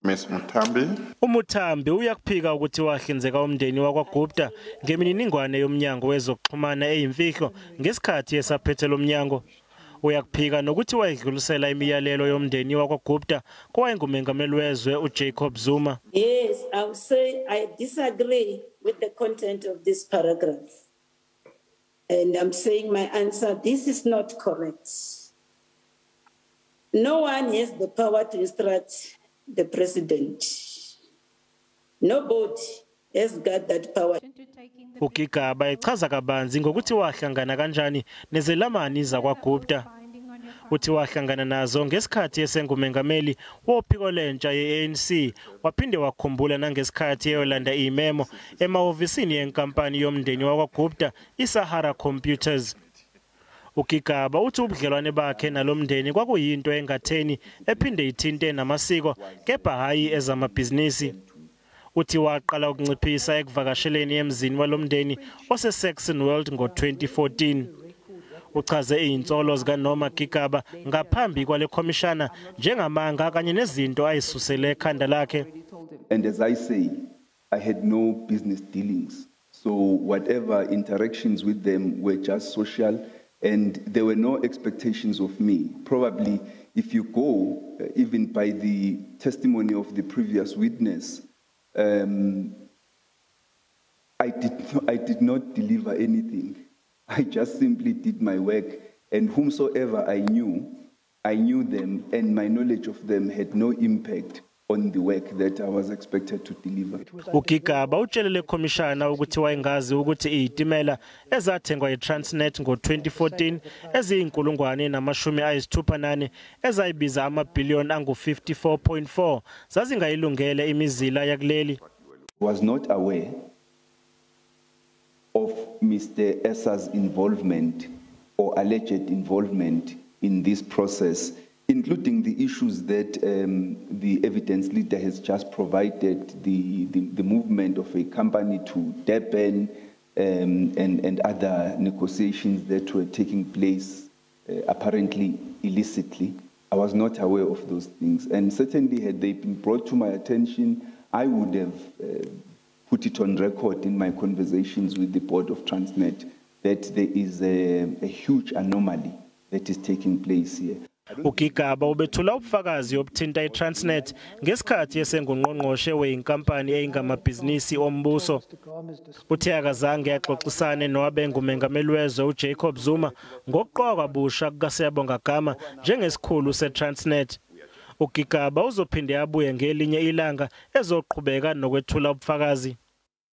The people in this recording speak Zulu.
Ms. Muthambi. UMuthambi uyakuphika ukuthi wahlinzeka umndeni wakwaGupta ngemininingwane yomnyango wezokuxhumana eyimfihlo ngesikhathi esaphethe lo mnyango. Uyakuphika nokuthi wayedlulisela imiyalelo yomndeni wakwaGupta kowayengumengameli wezwe uJacob Zuma. Yes, I would say I disagree with the content of this paragraph. And I'm saying my answer, this is not correct. No one has the power to instruct the president. Nobody has got that power. UGigaba echaza kabanzi ngokuthi wahlangana kanjani nezelamani zakwaGupta. Uthi wahlangana nazo ngesikhathi esengumengameli wophiko lentsha ye-ANC, waphinde wakhumbula nangesikhathi eyolanda imemo emahhovisini yenkampani yomndeni wakwaGupta iSahara Computers. UGigaba uthi ubudlelwane bakhe nalomndeni kwakuyinto engatheni ephinde ithinte namasiko, kepha hhayi ezamabhizinisi. Uthi waqala ukunciphisa ekuvakasheleni emzini walomndeni oseSaxonwold ngo-2014. Uchaze izinsolo zikaNorma Gigaba ngaphambi kwale khomishana njengamanga kanye nezinto ayisusele ekhanda lakhe. And as I say, I had no business dealings. So whatever interactions with them were just social, and there were no expectations of me. Probably if you go, even by the testimony of the previous witness, I did not deliver anything. I just simply did my work, and whomsoever I knew them, and my knowledge of them had no impact on the work that I was expected to deliver. UGigaba utshele le khomishana ukuthi wayengazi ukuthi izitimela ezathengwa yiTransnet ngo-2014 eziyinkulungwane namashumi ayisithupha nane, ezayibiza amabhiliyoni angu-54.4, zazingayilungele imizila yakuleli. Was not aware of Mr. Essa's involvement or alleged involvement in this process, including the issues that the evidence leader has just provided, the movement of a company to Durban and other negotiations that were taking place apparently illicitly. I was not aware of those things. And certainly, had they been brought to my attention, I would have put it on record in my conversations with the board of Transnet that there is a huge anomaly that is taking place here. UGigaba ubethula ubufakazi obuthinta iTransnet ngesikhathi esengungqongqoshe weyinkampani eyingamabhizinisi ombuso. Uthe akazange axoxisane nowabengumengameli wezwe uJacob Zuma ngokuqokwa kabusha kukaSiyabonga Gama njengesikhulu seTransnet. UGigaba uzophinde abuye ngelinye ilanga ezoqhubeka nokwethula ubufakazi.